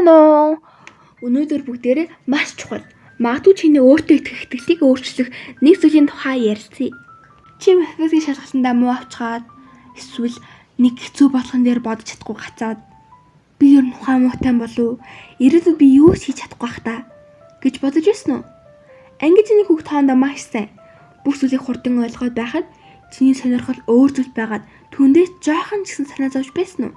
Сайн байна уу? Өнөөдөр бүгдээрээ маш чухал. Магадгүй чиний өөртөө итгэх итгэлийг өөрчлөх нэг зүйлийн тухай ярилцъя. Чи математикийн шалгалтандаа муу авчгаад эсвэл нэг хэцүү болгон дээр бодож чадахгүй гацаад би ер нь ухаан муутай болов уу? Ирээдүйд би юу ч хийж чадахгүй бах та гэж бодож байсан уу? Анги чиний хүүхд тоондоо маш сайн. Бүх зүйлийг хурдан ойлгоод байхад чиний сонирхол өөр зүйл байгаад түүндээ жоохон ч гэсэн санаа зовж байсан уу?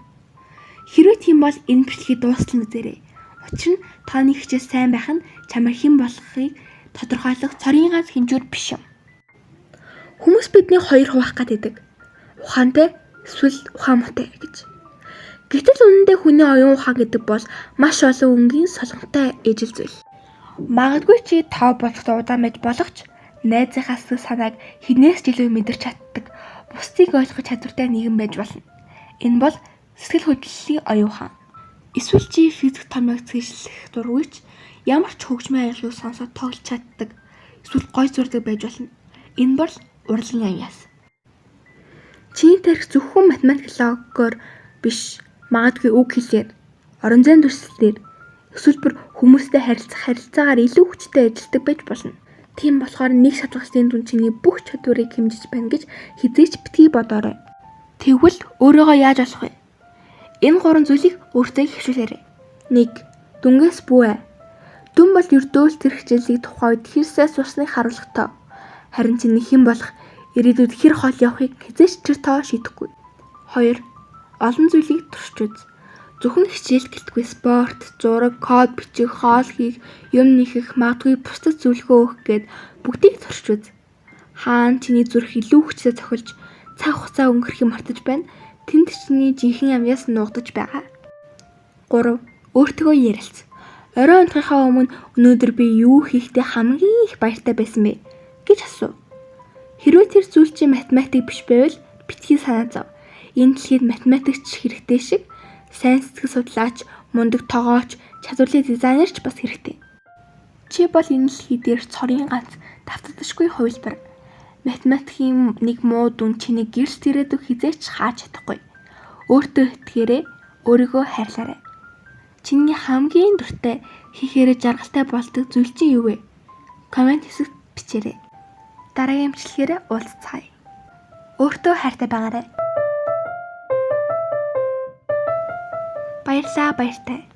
Хэрвээ тийм бол энэ бичлэгийг дуустал нь үзээрэй. Учир нь тооны хичээл сайн байх нь чамайг хэн болохыг тодорхойлох цорын ганц хэмжүүр биш юм. Хүмүүс биднийг хоёр хуваах гэдэг. Ухаантай эсвэл ухаан муутай гэж. Гэтэл үнэндээ хүний оюун ухаан гэдэг бол маш олон өнгийн солонготой ижил зүйл. Магадгүй чи тоо бодохдоо удаан байж болох ч найзынхаа сэтгэл санааг хэнээс ч илүү мэдэрч чаддаг, бусдыг ойлгох чадвартай нэгэн байж болно. Энэ бол сэтгэл хөдлөлийн оюун ухаан. Эсвэл чи физик томьёог цээжлэх дургүй ч ямар ч хөгжмийн аяглыг сонсоод тоглож чаддаг, эсвэл гой зурдаг байж болно. Энэ бол урлагийн аяас. Чиний тархи зөвхөн математик логикоор биш, магадгүй үг хэлээр, орон зайн дүрслэлээр, эсвэл бүр хүмүүстэй харилцах харилцаагаар илүү хүчтэй ажилладаг байж болно. Тийм болохоор нэг шалгалтын дүн чиний бүх чадварыг хэмжиж байна гэж хэзээ ч битгий бодоорой. Тэгвэл өөрийгөө яаж олох вэ? Энэ гурван зүйлийг өөртөө хэвшүүлээрэй. 1. Дүнгээс бүү ай. Дүн бол ердөө л тэр хичээлийг тухайн үед хэр сайн сурсныг харуулах тоо. Харин чиний хэн болох, ирээдүйд хэр хол явахыг хэзээ ч тэр тоо шийдэхгүй. 2. Олон зүйлийг туршиж үз. Зөвхөн хичээл гэлтгүй спорт, зураг, код бичих, хоол хийх, юм нэхэх, магадгүй бусдад зөвлөгөө өгөх гээд бүгдийг туршиж үз. Хаана чиний зүрх илүү хүчтэй цохилж, цаг хугацаа өнгөрөхийг мартаж байна. Тэнд чиний жинхэнэ амьяас нуугдаж байгаа. 3. Өөртөөгөө ярилц. Орой унтахынхаа өмнө өнөөдөр би юу хийхдээ хамгийн их баяртай байсан бэ гэж асуу. Хэрвээ тэр зүйл чинь математик биш байвал битгий санаа зов. Энэ дэлхийд математикч хэрэгтэй шиг сайн сэтгэл судлаач, мундаг тогооч, чадварлын дизайнер ч бас хэрэгтэй. Чи бол энэ дэлхий дээр цорын ганц давтагдашгүй хувилбар. Математикийн нэг муу дүн чиний гэрэлт ирээдүйг хэзээ ч хааж чадахгүй. Өөртөө итгээрэй, өөрийгөө хайрлаарай. Чиний хамгийн дуртай хийхээрээ жаргалтай болдог зүйл чинь юу вэ? Коммент хэсэгт бичээрэй. Дараагийн бичлэгээр уулзцаая. Өөртөө хайртай байгаарай. Баярлалаа, баяртай.